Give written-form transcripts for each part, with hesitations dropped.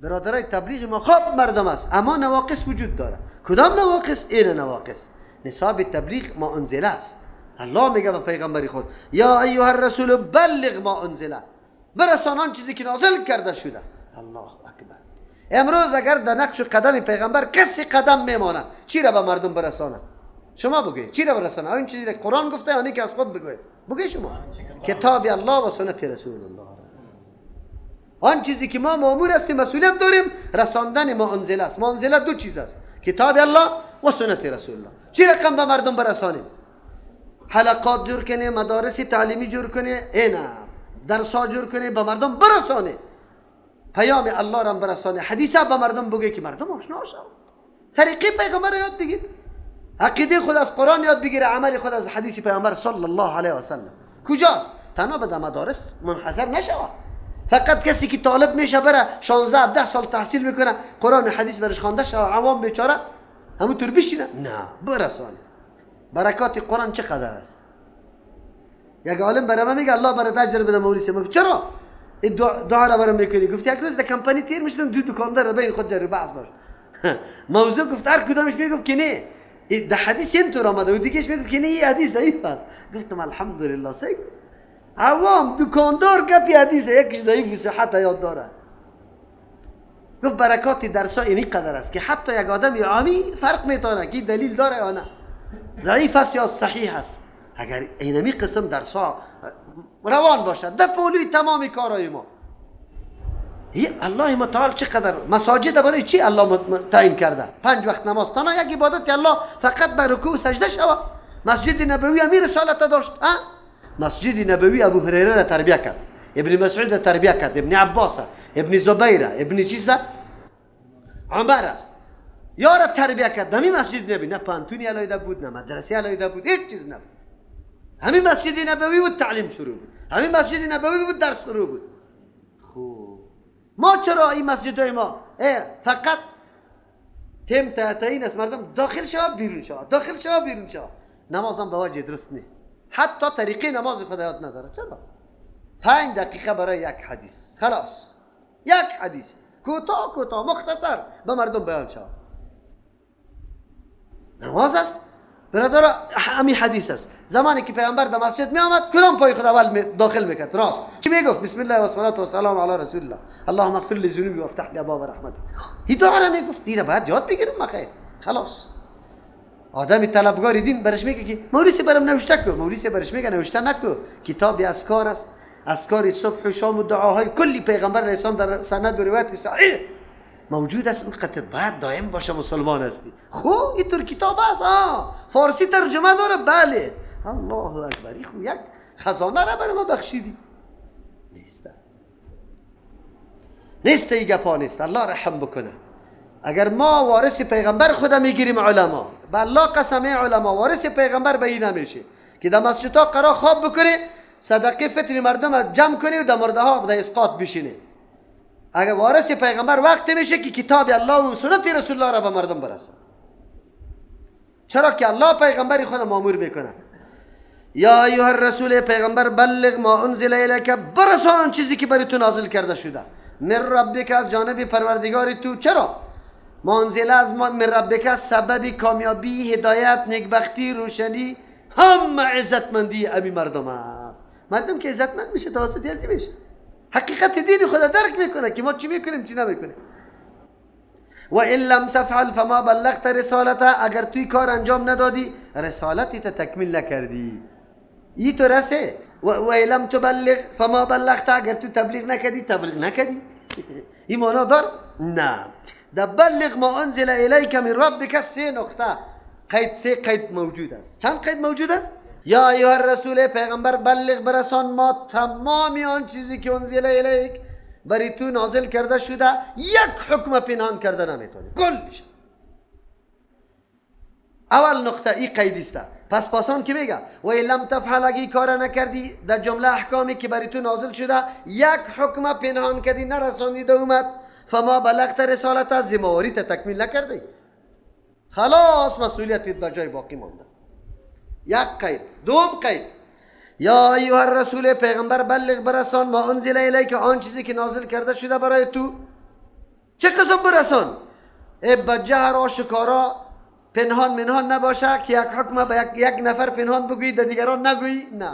برادرای تبلیغ ما خوب مردم است، اما نواقص وجود داره. کدام نواقص؟ این نواقص نصاب تبلیغ ما انزل است. الله میگه به پیغمبر خود یا ایها الرسول بلغ ما انزل، برسان آن چیزی که نازل کرده شده. الله اکبر. امروز اگر در نقش قدم پیغمبر کسی قدم میمانه چی را به مردم برسانه؟ شما بگوید چی را برسانه؟ آن چیزی که قرآن گفته آنی که از خود بگوید. بگوید شما کتاب الله و سنت رسول الله. آن چیزی که ما مامور هستیم مسئولیت داریم رساندن ما انزل است. ما انزل دو چیز است، کتاب الله و سنت رسول الله. چی رقم به مردم برسانیم؟ حلقات جور کنه، مدارس تعلیمی جور کنه، اینا درس‌ها جور کنه، به مردم برسانه، پیام الله را برسانه، حدیث به مردم بگه که مردم آشنا شوند، طریقه پیغمبر را یاد بگیر، عقیده خود از قرآن یاد بگیره، عمل خود از حدیث پیغمبر صلی الله علیه و سلم. کجاست؟ تنها به مدارس منحصر نشود. فقط کسی که طالب میشه بره 16 17 سال تحصیل میکنه، قرآن و حدیث برش خوانده شوه، عوام بیچاره همونطور بشینه؟ نه، برسانه. برکات قرآن چقدر است؟ یک عالم برای من میگه الله برات اجر بده مولوی صاحب. چرا این دعا را برام میکنی؟ گفت یک روز در کمپانی تیر میشدم، دو دکاندار بین خود جر بحث داشت. موضوع گفت هر کدامش میگفت که نه در حدیث اینطور آمده و دیگهش میگفت که نه این حدیث ضعیف است. گفتم الحمدلله سیک عوام دکاندار گپی حدیث یکیش ضعیف و صحت یاد داره. گفت برکات درس‌ها اینی قدر است که حتی یک آدم عامی فرق میتونه که دلیل داره یا نه، ضعیف است یا صحیح است. اگر اینمی قسم درس‌ها روان باشد در پولوی تمام کارهای ما، الله متعال چقدر مساجد برای چی الله تعیین کرده؟ 5 وقت نماز تنها یک عبادت الله فقط بر رکوع و سجده شود. مسجد نبوی امیر رسالت داشت. مسجد نبوی ابو هریره را تربیه کرد، ابن مسعود را تربیه کرد، ابن عباس، ابن زبیر، ابن چیزا، عمر یا را تربیه کرد. همین مسجد نبوی نه پانتونی علیده بود، نه مدرسه علیده بود، هیچ چیز نبود. همین مسجد نبوی بود تعلیم شروع بود، همین مسجد نبوی بود درس شروع بود. خوب ما چرا این مسجدهای ما فقط تیم تعیین است، مردم داخل شوه بیرون شوه، داخل شوه بیرون شوه، نمازم به وجه درست نه، حتی طریقه نماز خود یاد نداره. چرا؟ 5 دقیقه برای یک حدیث، خلاص یک حدیث کوتاه کوتاه مختصر به مردم بیان شوه. نماز است برادر، همین حدیث است. زمانی که پیامبر در مسجد می آمد کدام پای خود اول داخل میکرد؟ راست. چی میگفت؟ بسم الله و صلات و سلام علی رسول الله، اللهم اغفر لي ذنوبي وافتح لي ابواب رحمتك. این دعا را میگفت. این باید یاد بگیرم ما. خیر خلاص آدم طلبگار دین برش میگه که مولوی برام نوشته کو، مولوی برش میگه نوشته نکو، کتاب اذکار است، اذکار صبح و شام و دعاهای کلی پیغمبر علیه در سند و روایت صحیح موجود است. اون قطع باید دائم باشه، مسلمان هستی. خب اینطور کتاب است، فارسی ترجمه داره. بله الله اکبر، خو یک خزانه را برای ما بخشیدی. نیست نیست ای گپا نیست. الله رحم بکنه. اگر ما وارث پیغمبر خدا میگیریم علما، به الله قسم علما وارث پیغمبر به این نمیشه که در مسجدها قرار خواب بکنه، صدقه فطر مردم جمع کنه و در مرده ها در اسقاط بشینه. اگر وارث پیغمبر وقتی میشه که کتاب الله و سنت رسول الله را به مردم برسه. چرا که الله پیغمبر خود مامور میکنه یا ایها الرسول پیغمبر بلغ ما انزل الیک، برسان چیزی که برای تو نازل کرده شده، من ربک از جانب پروردگار تو. چرا؟ ما انزل از من ربک سبب کامیابی، هدایت، نیکبختی، روشنی، هم عزتمندی ابی مردم است. مردم که عزتمند میشه توسط ازی میشه، حقیقت دین خدا درک میکنه که ما چی میکنیم چی نمیکنیم. و ان لم تفعل فما بلغت رسالته، اگر توی کار انجام ندادی رسالتی تا تکمیل نکردی. ای تو رسه و ان لم تبلغ فما بلغت، اگر تو تبلیغ نکردی تبلیغ نکردی. این معنا دار؟ نه. در بلغ ما انزل الیک من ربک 3 نقطه قید، 3 قید موجود است. چند قید موجود است؟ یا ایها الرسول پیغمبر بلغ برسان ما تمامی آن چیزی که انزل الیک برای تو نازل کرده شده، یک حکم پنهان کرده نمیتونی، کلش. اول نقطه ای قید است. پس پاسان که میگه و ان لم تفعل، اگه کار نکردی در جمله احکامی که برای تو نازل شده یک حکم پنهان کردی نرساندی ده اومد، فما بلغت رسالت، ذمه‌واری تکمیل نکردی، خلاص مسئولیتت به جای باقی مانده. یک قید. دوم قید یا ایها الرسول پیغمبر بلغ برسان ما انزل الیک، آن چیزی که نازل کرده شده برای تو، چه قسم برسان؟ ای به جهر آشکارا، پنهان منهان نباشه که یک حکم به یک نفر پنهان بگویی در دیگران نگویی. نه،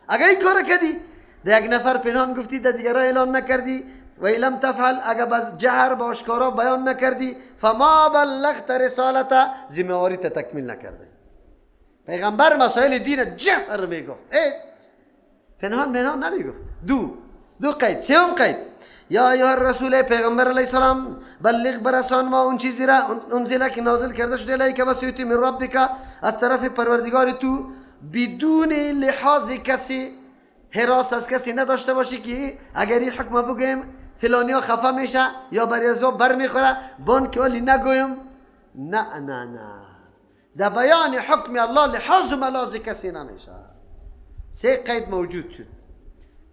اگر این کار کردی در یک نفر پنهان گفتی در دیگران اعلان نکردی، و لم تفعل، اگر به جهر با آشکارا بیان نکردی، فما بلغت رسالته، ذمه واری تکمیل نکرده. پیغمبر مسائل دین جهر میگفت، پنهان منهان نمیگفت. دو قید. سوم قید، یا ایها الرسول، پیغمبر علیه السلام، بلغ برسان ما اون چیزی را انزله که نازل کرده شده الیک به سوی تو، من ربک، از طرف پروردگار تو، بدون لحاظ کسی، حراس از کسی نداشته باشی که اگر این حکم بگویم فلانی ها خفه میشه یا بر از بر میخوره، بان که ولی نگویم. نه نه نه، در بیان حکم الله لحاظ و ملاحظ کسی نمیشه. سه قید موجود شد.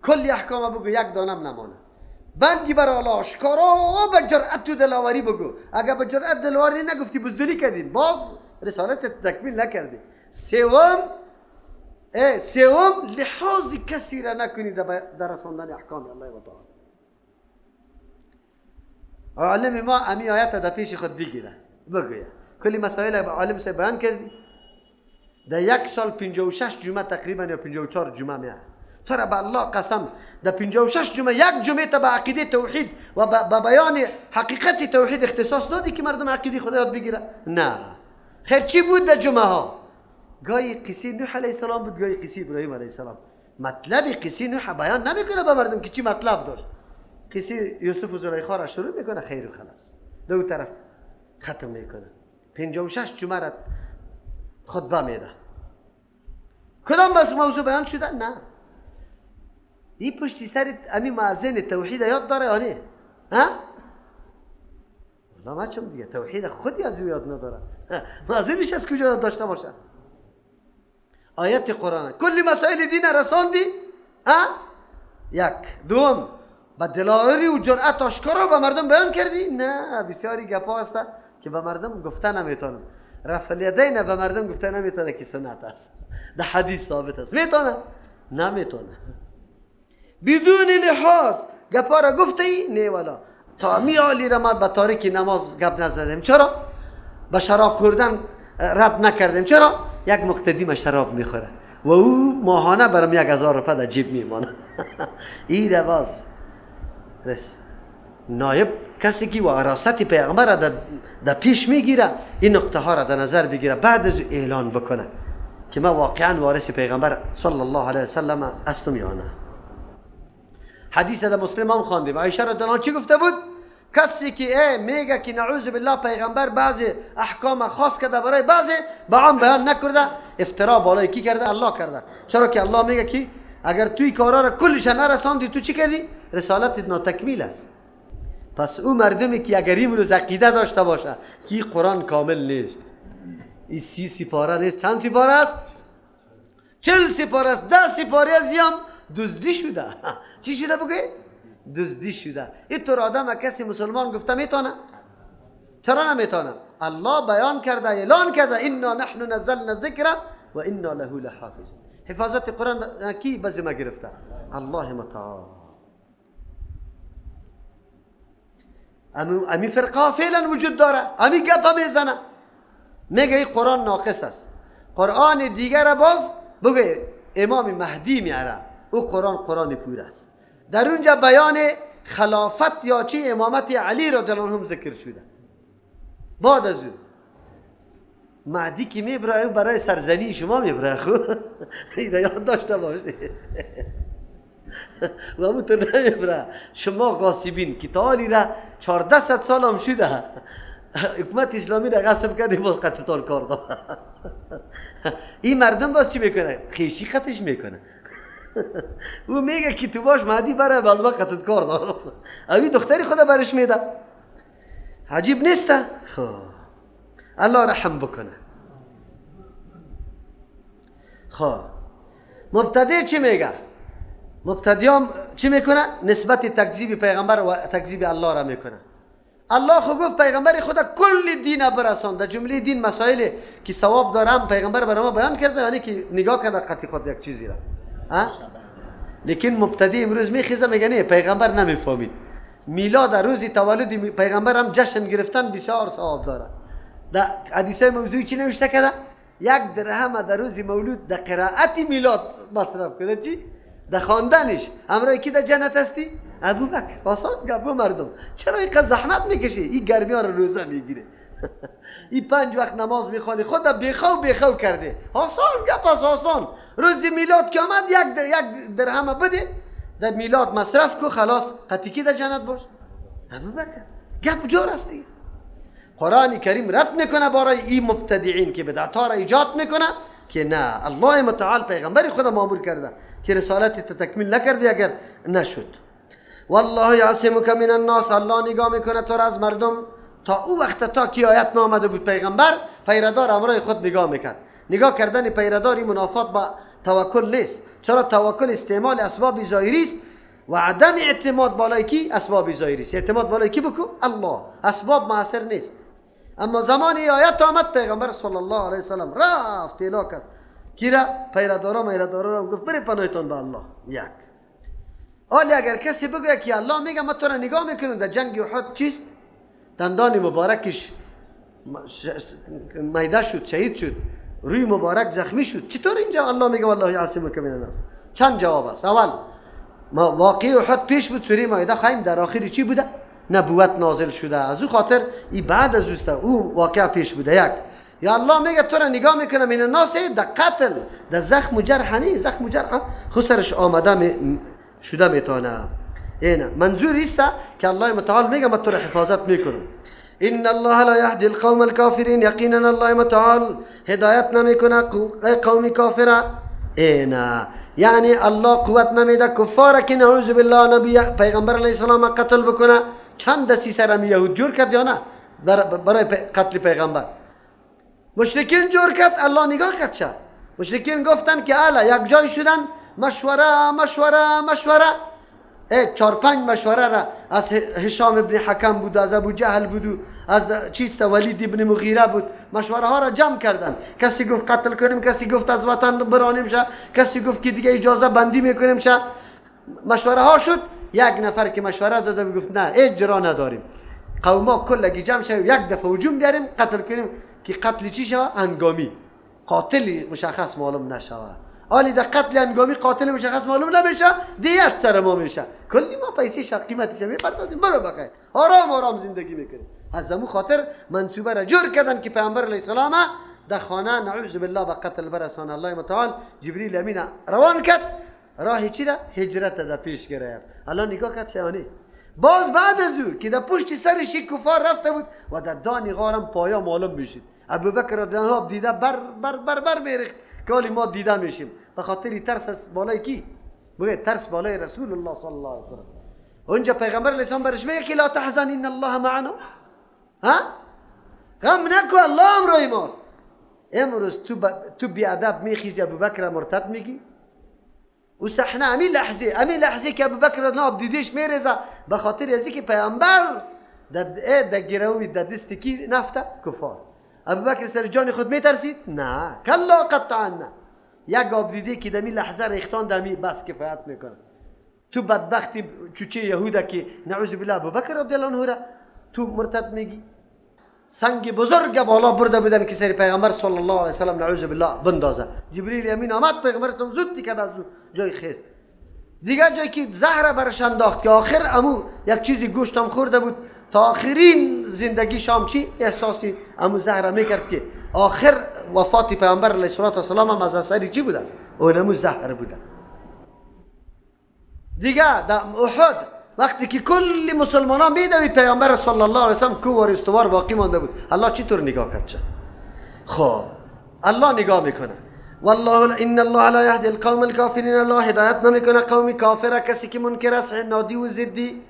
کلی احکام بگو، یک دانم نمانه. بندی بر الله آشکارا به جرأت و دلاوری بگو. اگر به جرأت دلاوری نگفتی بزدلی کردی، باز رسالت تکمیل نکردی. سوم لحاظ کسی را نکنی در رساندن احکام الله و تعالی. عالم ما امی آیت در پیش خود بگیره بگویه کلی مسائل عالم سه بیان کردی. در یک سال 56 جمعه تقریبا یا 54 جمعه میاد. تو را به الله قسم، در 56 جمعه یک جمعه تا به عقیده توحید و به بیان حقیقت توحید اختصاص دادی که مردم عقیده خدا یاد بگیره؟ نه. خیر چی بود در جمعه ها؟ گاهی قصه نوح علیه السلام بود، گاهی قصه ابراهیم علیه السلام. مطلب قصه نوح بیان نمیکنه به مردم که چی مطلب داشت. قصه یوسف و زلیخا را شروع میکنه، خیر و خلاص دو طرف ختم میکنه. 56 جمعه را خطبه میده. کدام موضوع بیان شده؟ نه. این پشتی سر امی مؤذن توحید یاد داره یا نه؟ ها؟ والله ما چون دیگه توحید خودی از او یاد نداره. مؤذنش از کجا داشته باشه؟ آیت قرآن کلی مسائل دین رساندی؟ ها؟ یک. دوم، با دلاوری و جرأت آشکارا به مردم بیان کردی؟ نه، بسیاری گپا هست که به مردم گفته نمیتونم. رفع الیدین به مردم گفته نمیتونه که سنت است، در حدیث ثابت است. میتونه؟ نمیتونه. بدون لحاظ گپا را گفته ای؟ نه والا. تا می آلی را ما به تاریک نماز گپ نزدیم. چرا؟ به شراب خوردن رد نکردیم. چرا؟ یک مقتدی ما شراب میخوره و او ماهانه برام 1000 روپیه در جیب میمانه. این رواز رس نایب کسی که وراثت پیغمبر را در پیش میگیره، این نقطه ها را در نظر بگیره، بعد از اعلان بکنه که ما واقعا وارث پیغمبر صلی الله علیه وسلم هستم یا نه. حدیث در مسلم هم خواندیم. عایشه رضی الله عنها چی گفته بود؟ کسی که میگه که نعوذ بالله پیغمبر بعضی احکام خاص کرده برای بعضی با عام بیان نکرده، افترا بالای کی کرده؟ الله کرده. چرا که الله میگه که اگر توی کارا را کلش نرساندی تو چی کردی؟ رسالت ناتکمیل است. پس او مردمی که اگر امروز عقیده داشته باشه که قرآن کامل نیست، این 30 سپاره نیست، چند سپاره است؟ 40 سپاره است، 10 سپاره از یم دزدی شده. چی شده بگوی؟ دزدی شده. اینطور آدم کسی مسلمان گفته میتونه؟ چرا نمیتونه؟ الله بیان کرده، اعلان کرده، انا نحن نزلنا الذکر و انا له لحافظون. حفاظت قرآن کی به ذمه گرفته؟ الله متعال. امی فرقه فعلا وجود داره، امی گپ میزنه، میگه این قرآن ناقص است. قرآن دیگر باز بگه امام مهدی میاره، او قرآن قرآن پور است. در اونجا بیان خلافت یا چی امامت علی رضی الله عنه ذکر شده. بعد از اون مهدی که میبره او برای سرزنی شما میبره، خو این یاد داشته باشه. و همونطور نمیبره شما غاصبین که تا حالی را 1400 سال هم شده حکومت اسلامی را غصب کرده، باز قتلتان کار داره. این مردم باز چی میکنه؟ خیشی خطش میکنه. او میگه که تو باش مهدی بره باز ما قتل کار دارم. اوی دختری خدا برش میده. عجیب نیسته؟ خب الله رحم بکنه. خب مبتدی چی میگه؟ مبتدیام چی میکنه؟ نسبت تکذیب پیغمبر و تکذیب الله را میکنه. الله خو گفت پیغمبر خدا کل دین برسان، در جمله دین مسائل که ثواب دارم پیغمبر برای ما بیان کرده، یعنی که نگاه کرده قطعی خود یک چیزی را. لیکن مبتدی امروز میخیزه میگه نه پیغمبر نمیفهمید، میلاد روز تولد پیغمبر هم جشن گرفتن بسیار ثواب داره. در حدیث موضوعی چی نوشته کرده؟ 1 درهم در روز مولود در قرائت میلاد مصرف کرده. چی؟ در خواندنش. همراه کی در جنت هستی؟ ابوبکر. آسان گپ مردم، چرا اینقدر زحمت میکشی؟ این گرمی ها رو روزه میگیره، این 5 وقت نماز میخوانی، خود بیخو بیخو کرده. آسان گپ است، آسان. روز میلاد که آمد 1 درهم بده در میلاد مصرف کو، خلاص قطعی کی در جنت باش؟ ابوبکر. گپ جور است دیگه. قرآن کریم رد میکنه برای این مبتدعین که بدعت ها را ایجاد میکنه که نه، الله متعال پیغمبر خود مامور کرده که رسالت تکمیل نکرده اگر نشد. والله یعصمک من الناس، الله نگاه میکنه تو را از مردم. تا او وقت تا که آیت نامده بود پیغمبر پیردار امرای خود نگاه میکرد. نگاه کردن پیرداری منافات با توکل نیست. چرا؟ توکل استعمال اسباب ظاهری است و عدم اعتماد بالای کی؟ اسباب ظاهری است. اعتماد بالای کی بکو؟ الله. اسباب مؤثر نیست. اما زمانی آیت آمد پیغمبر صلی الله علیه وسلم رفت اعلان کرد کی را؟ پیردارا میردارا را گفت بری پناهتان به الله. یک حالی اگر کسی بگوید که الله میگه من تو را نگاه میکنم، در جنگ احد چیست؟ دندان مبارکش میده شد، شهید شد، روی مبارک زخمی شد. چطور اینجا الله میگه والله یعصمک من الناس؟ چند جواب است. اول، ما واقع احد پیش بود، سوره مائده خواهیم در آخر چی بوده؟ نبوت نازل شده، از او خاطر ای بعد از اوسته او واقع پیش بوده. یک، یا الله میگه تو را نگاه میکنه من الناس در قتل، در زخم و جرح نی، زخم و جرح خسرش آمده شده میتونه. اینه منظور است که الله متعال میگه من تو را حفاظت میکنم. ان الله لا يهدي القوم الكافرين، یقینا الله متعال هدایت نمیکنه قوم کافر. اینه یعنی الله قوت نمیده کفار که نعوذ بالله نبی پیغمبر علیه السلام قتل بکنه. چند دسیسه را یهود جور کرد یا نه برای قتل پیغمبر؟ مشرکین جور کرد، الله نگاه کرد. چه مشرکین گفتن که الا یک جای شدن، مشوره مشوره مشوره، 4-5 مشوره را از هشام ابن حکم بود، از ابو جهل بود، از چیز ولید ابن مغیره بود، مشوره ها را جمع کردن. کسی گفت قتل کنیم، کسی گفت از وطن برانیم شه، کسی گفت که دیگه اجازه بندی میکنیم شه. مشوره ها شد. یک نفر که مشوره داده گفت نه اجرا نداریم، قوما کلگی جمع شه یک دفعه هجوم بیاریم قتل کنیم که قتل چی شوه؟ هنگامی، قاتل مشخص معلوم نشوه. آلی در قتل هنگامی قاتل مشخص معلوم نمیشه، دیت سر ما میشه، کلی ما پیسه قیمتش میپردازیم، برو بخیر آرام آرام زندگی میکنیم. از زمو خاطر منصوبه را جور کردن که پیامبر علیه السلام در خانه نعوذ بالله به قتل برسانه. الله متعال جبریل امین روان کرد، راه چی را؟ هجرت در پیش گرفت. الله نگاه کرد شیانی باز بعد از او که در پشت سرش کفار رفته بود و در دانی غارم پایا معلوم میشد. ابوبکر رضی الله عنه دیده بر بر بر بر میریخت که حالی ما دیده میشیم، به خاطر ترس از بالای کی؟ بگه ترس بالای رسول الله صلی الله علیه و سلم. اونجا پیغمبر علیه السلام برش میگه که لا تحزن ان الله معنا، ها غم نکو الله امروی ماست. امروز تو بی ادب میخیزی ابوبکر مرتد میگی؟ و صحنه همین لحظه، همین لحظه که ابوبکر رضی الله دیدش میریزه به خاطر از اینکه پیامبر در گروی در دست کی نفته؟ کفار. ابوبکر سر جان خود میترسید؟ نه، کلا قطعا نه. یک آب دیده که دمی لحظه ریختان دمی بس کفایت میکنه. تو بدبختی چوچه یهوده که نعوذ بالله ابوبکر رضی الله عنه را تو مرتد میگی؟ سنگ بزرگ بالا برده بودن که سر پیغمبر صلی الله علیه و سلم نعوذ بالله بندازه. جبریل امین آمد پیغمبر زود تیکد از جای خیست. دیگه جایی که زهر برش انداخت که آخر امو یک چیزی گوشتم خورده بود تا آخرین زندگی شام چی احساسی امو زهر میکرد که آخر وفات پیغمبر علیه الصلاة والسلام هم از اثر چی بوده؟ اونمو زهر بوده. دیگه در احد وقتی که کل مسلمان ها میدوید پیامبر صلی الله علیه و سلم کوار استوار باقی مانده بود. الله چطور نگاه کرد؟ چه؟ خب الله نگاه میکنه. والله ان الله لا يهدي القوم الكافرين، الله هدایت نمیکنه قوم کافر، کسی که منکر است، عنادی و ضدی.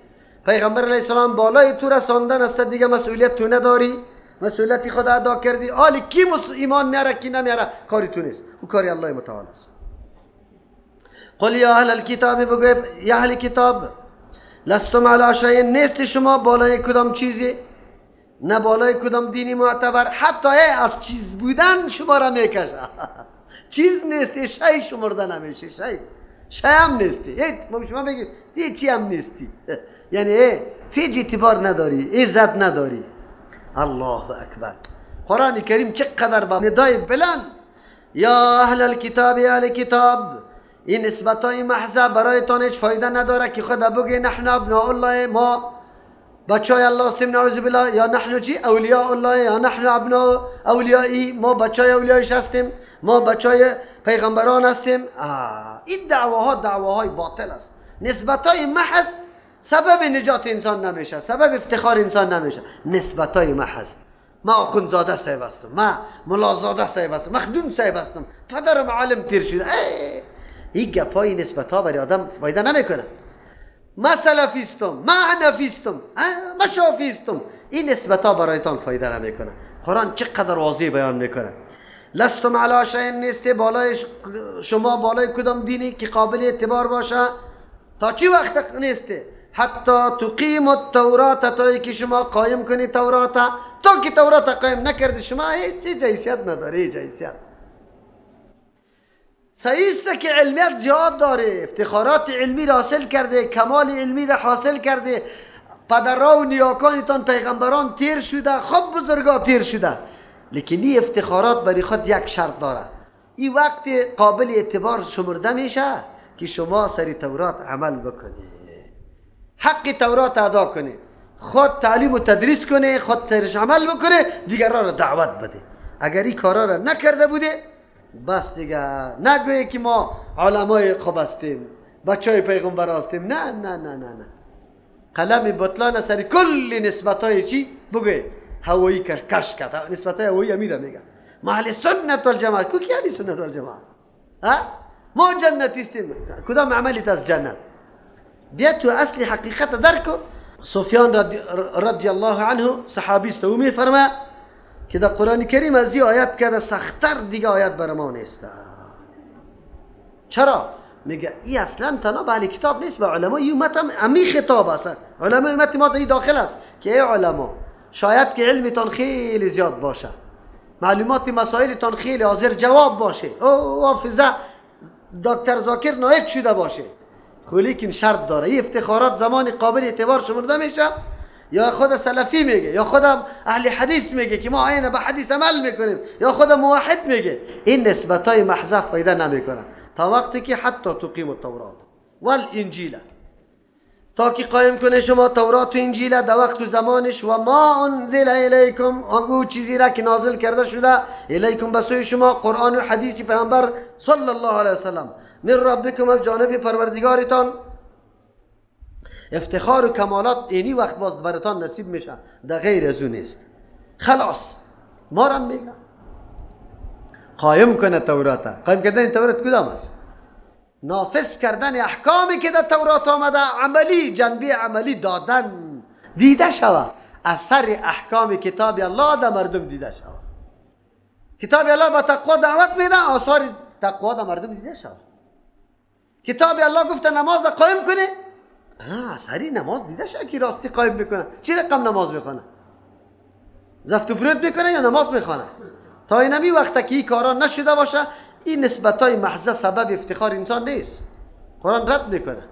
پیغمبر علیه السلام بالای تو رساندن است، دیگه مسئولیت تو نداری، مسئولیت خود ادا کردی. آلی کی ایمان میاره کی نمیاره کاری تو نیست، او کاری الله متعال است. قل یا اهل الکتاب، بگو یا اهل کتاب، لستم علی شیء، نیست شما بالای کدام چیزی، نه بالای کدام دینی معتبر، حتی از چیز بودن شما را میکشه. چیز نیستی، شی شمرده نمیشه، شی هم نیستی. ما شما بگیم چی هم نیستی، یعنی تو هیچ اعتبار نداری، عزت نداری. الله اکبر. قرآن کریم چقدر با ندای بلند یا اهل الکتاب، اهل کتاب، این نسبتای محض برایتان هیچ فایده نداره که خدا بگه نحن ابناء الله، ما بچای الله هستیم نعوذ بالله، یا نحن چی اولیاء الله، یا نحن ابناء اولیائی، ما بچای اولیایش هستیم، ما بچای پیغمبران هستیم. این دعواها دعواهای باطل است. نسبتای محض سبب نجات انسان نمیشه، سبب افتخار انسان نمیشه. نسبتای محض، ما آخوندزاده صاحب هستم، ما ملازاده صاحب هستم، مخدوم صاحب هستم، پدرم عالم تیر شده. این گپای نسبت ها برای آدم فایده نمیکنه. ما سلفیستم، ما حنفیستم، ما شافیستم، این نسبت ها برایتان فایده نمیکنه. قرآن چقدر واضح بیان میکنه. لستم علی شیء، نیست بالای شما بالای کدام دینی که قابل اعتبار باشه. تا چی وقت نیسته؟ حتی تقیم التورات، تا که شما قایم کنی تورات. تا که تورات قایم نکردی شما هیچ حیثیت نداری، هیچ حیثیت. صحیح است که علمیت زیاد داره، افتخارات علمی را حاصل کرده، کمال علمی را حاصل کرده، پدرها و نیاکانتان پیغمبران تیر شده، خب بزرگا تیر شده، لیکن این افتخارات برای خود یک شرط داره. این وقت قابل اعتبار شمرده میشه که شما سر تورات عمل بکنی، حق تورات ادا کنی، خود تعلیم و تدریس کنی، خود سرش عمل بکنی، دیگران را دعوت بده. اگر این کارا را نکرده بوده بس دیگه نگویی که ما علمای خوب هستیم، بچای پیغمبر هستیم. نه نه نه نه نه، قلم بطلان سر کل نسبتای چی بگوی هوایی کش کرد، نسبتای هوایی امیره میگه ما اهل سنت والجماعت. کو کی اهل سنت والجماعت؟ ها ما جنتی هستیم. کدام عملیت از جنت؟ بیا تو اصل حقیقت درک کو. سفیان رضی الله عنه صحابی است، او میفرما که در قرآن کریم از این آیت کرده سخت‌تر دیگه آیت بر ما نیست. چرا؟ میگه این اصلا تنها به اهل کتاب نیست، به علمای امت هم امی خطاب است. علمای امت ما در داخل است که ای علما، شاید که علمتان خیلی زیاد باشه، معلومات مسائلتان خیلی حاضر جواب باشه، او حافظه دکتر ذاکر نایک شده باشه، خو لیکن شرط داره. این افتخارات زمان قابل اعتبار شمرده میشه یا خود سلفی میگه، یا خودم اهل حدیث میگه که ما عین به حدیث عمل میکنیم، یا خود موحد میگه. این نسبتای محض فایده نمیکنه تا وقتی که حتی تقیم التورات والانجیل، تا که قایم کنه شما تورات و انجیل در وقت و زمانش. و ما انزل الیکم، او چیزی را که نازل کرده شده الیکم به سوی شما، قرآن و حدیث پیامبر صلی الله علیه وسلم، من ربکم، از جانب پروردگارتان. افتخار و کمالات اینی وقت باز براتان نصیب میشه، در غیر از اون نیست. خلاص ما را میگه قایم کنه تورات. قایم کردن تورات کدام است؟ نافذ کردن احکامی که در تورات آمده، عملی، جنبه عملی دادن، دیده شوه اثر احکام کتاب الله در مردم دیده شوه. کتاب الله با تقوا دعوت میده، آثار تقوا در مردم دیده شوه. کتاب الله گفته نماز قایم کنه، اثری نماز دیده شوه که راستی قایم میکنه. چی رقم نماز میخونه؟ زفت و پرت میکنه یا نماز میخونه؟ تا اینمی وقت که این کارا نشده باشه، این نسبتای محض سبب افتخار انسان نیست. قرآن رد میکنه.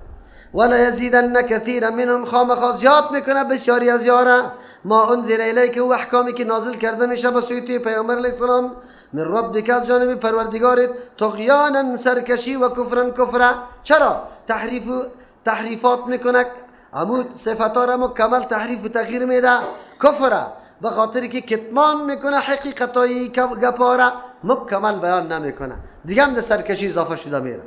ولا یزیدن کثیرا منهم، خامخا زیاد میکنه بسیاری از یارا. ما انزل الیک، و احکامی که نازل کرده میشه به سوی توی پیامبر علیه السلام، من ربک، از جانب پروردگارت، طغیانا سرکشی و کفرا کفرا. چرا؟ تحریفات میکنه، عمود صفتا را مکمل تحریف و تغییر میده. کفره به خاطر که کتمان میکنه حقیقتای گپارا مکمل بیان نمیکنه، دیگه هم سرکشی اضافه شده میره.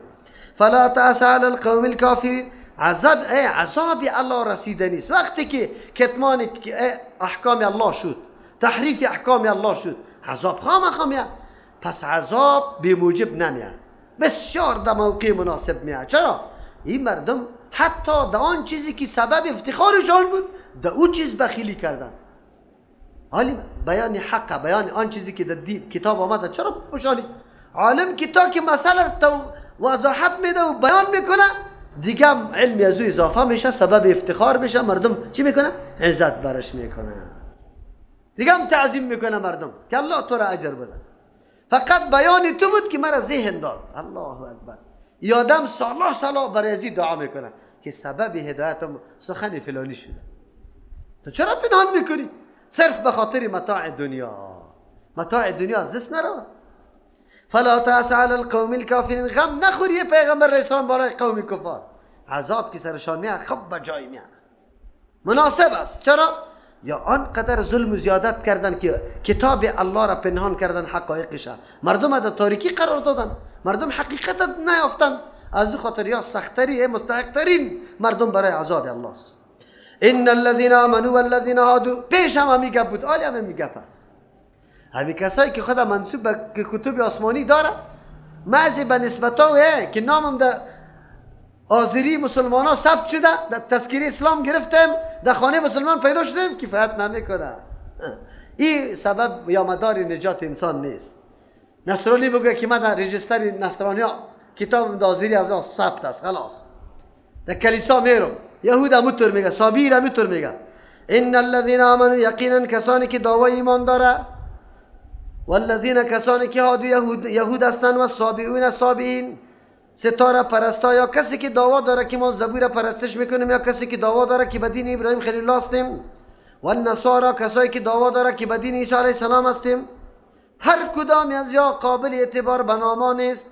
فلا تأس علی القوم الکافرین، عذاب عذاب الله رسیده نیست. وقتی که کتمان احکام الله شد، تحریف احکام الله شد، عذاب خامخا میاد. پس عذاب بی موجب نمیاد، بسیار در موقع مناسب میاد. چرا؟ این مردم حتی در آن چیزی که سبب افتخارشان بود، در او چیز بخیلی کردن. عالم بیان حق، بیان آن چیزی که در دین کتاب آمده، چرا پوشانی؟ عالم که تا که مسئله تو وضاحت میده و بیان میکنه، دیگه علم از او اضافه میشه، سبب افتخار میشه، مردم چی میکنه؟ عزت برش میکنه، دیگه هم تعظیم میکنه مردم که الله تو را اجر بده. فقط بیان تو بود که مرا ذهن داد. الله اکبر. یادم سالا سالا برای ازی دعا میکنه که سبب هدایتم سخن فلانی شده. تو چرا پنهان میکنی؟ صرف به خاطر متاع دنیا. متاع دنیا از دست نرو. فلا تأس علی القوم الکافرین، غم نخوری پیغمبر اسلام بالای قوم کفار، عذاب که سرشان میاد خب به جای میاد، مناسب است. چرا؟ یا آنقدر ظلم و زیادت کردن که کتاب الله را پنهان کردن، حقایقش مردم در تاریکی قرار دادن، مردم حقیقت نیافتن. از او خاطر یا سختری مستحقترین مردم برای عذاب الله است. ان الذين آمنوا والذین هادوا، پیش هم همی گپ بود، آلی هم همی گپ است. همی کسایی که خدا منسوب به کتب آسمانی داره، بعضی به نسبتا که نامم در آذری مسلمان ها ثبت شده، در تذکیره اسلام گرفتم، در خانه مسلمان پیدا شدیم، کفایت نمیکنه. این سبب یا مدار نجات انسان نیست. نصرانی بگه که من در رجستر نصرانی ها کتاب آذری از آن ثبت است، خلاص در کلیسا میرم. یهود همونطور میگه، صابیر همونطور میگه. ان الذين آمنوا، یقینا کسانی که دعوای ایمان داره، والذین کسانی که هادو یهود هستند، و صابئون صابئین، ستاره پرستا، یا کسی که دعوا داره که ما زبور پرستش میکنیم، یا کسی که دعوا داره که به دین ابراهیم خلیل الله هستیم، و النصارا کسایی که دعوا داره که به دین عیسی علیه السلام هستیم. هر کدام از یا قابل اعتبار به نام نیست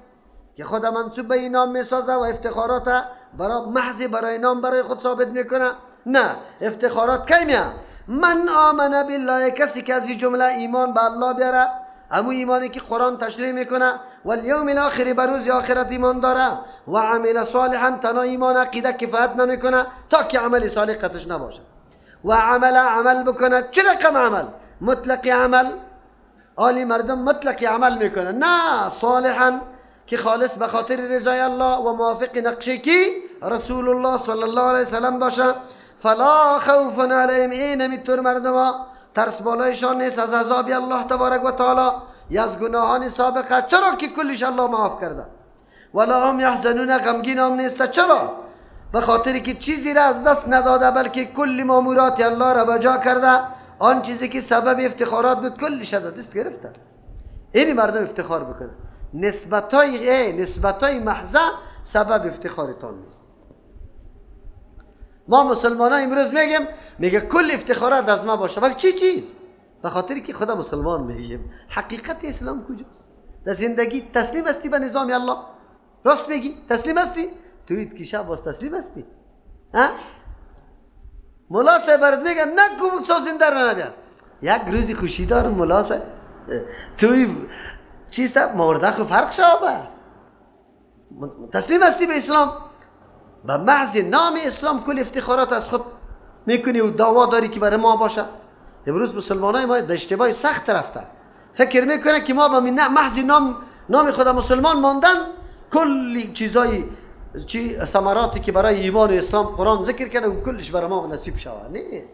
که خود منسوب به این نام میسازه و افتخارات برای محض برای نام برای خود ثابت میکنه. نه، افتخارات کی میاد؟ من آمن بالله، کسی که از این جمله ایمان به الله بیاره، همون ایمانی که قرآن تشریح میکنه، و الیوم الاخر، به روز آخرت ایمان داره، و عمل صالحا، تنها ایمان عقیده کفایت نمیکنه تا که عمل صالح قطعش نباشه، و عمل عمل بکنه. چه رقم عمل؟ مطلق عمل. آلی مردم مطلق عمل میکنه، نه صالحا که خالص به خاطر رضای الله و موافق نقشه کی رسول الله صلی الله علیه وسلم باشه. فلا خوف علیهم، این طور مردم ترس بالایشان نیست از عذاب الله تبارک و تعالی یا از گناهان سابقه، چرا که کلش الله معاف کرده. ولا هم یحزنون، غمگین هم نیست. چرا؟ به خاطر که چیزی را از دست نداده، بلکه کل مامورات الله را بجا کرده. آن چیزی که سبب افتخارات بود کلش را دست گرفته. این مردم افتخار بکنه. نسبتای محضه سبب افتخارتان نیست. ما مسلمان ها امروز میگیم، میگه کل افتخارات از ما باشه. ولی چی چیز؟ به خاطر که خدا مسلمان میگیم. حقیقت اسلام کجاست؟ در زندگی تسلیم هستی به نظام الله؟ راست میگی؟ تسلیم هستی؟ تویید که شب باز تسلیم هستی؟ ها؟ مولا صاحب برات میگه نگو سازنده را نبیار. یک روزی خوشی دارم مولا صاحب، توی چیست؟ مرده خو فرق شابه. تسلیم هستی به اسلام؟ به محض نام اسلام کل افتخارات از خود میکنی و دعوا داری که برای ما باشه. امروز مسلمانای ما در اشتباه سخت رفته، فکر میکنه که ما به محض نام خود مسلمان ماندن کل چیزای چی ثمراتی که برای ایمان و اسلام قرآن ذکر کرده و کلش برای ما نصیب شوه. نه،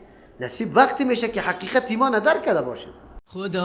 نصیب وقتی میشه که حقیقت ایمان درک کرده باشیم. خدا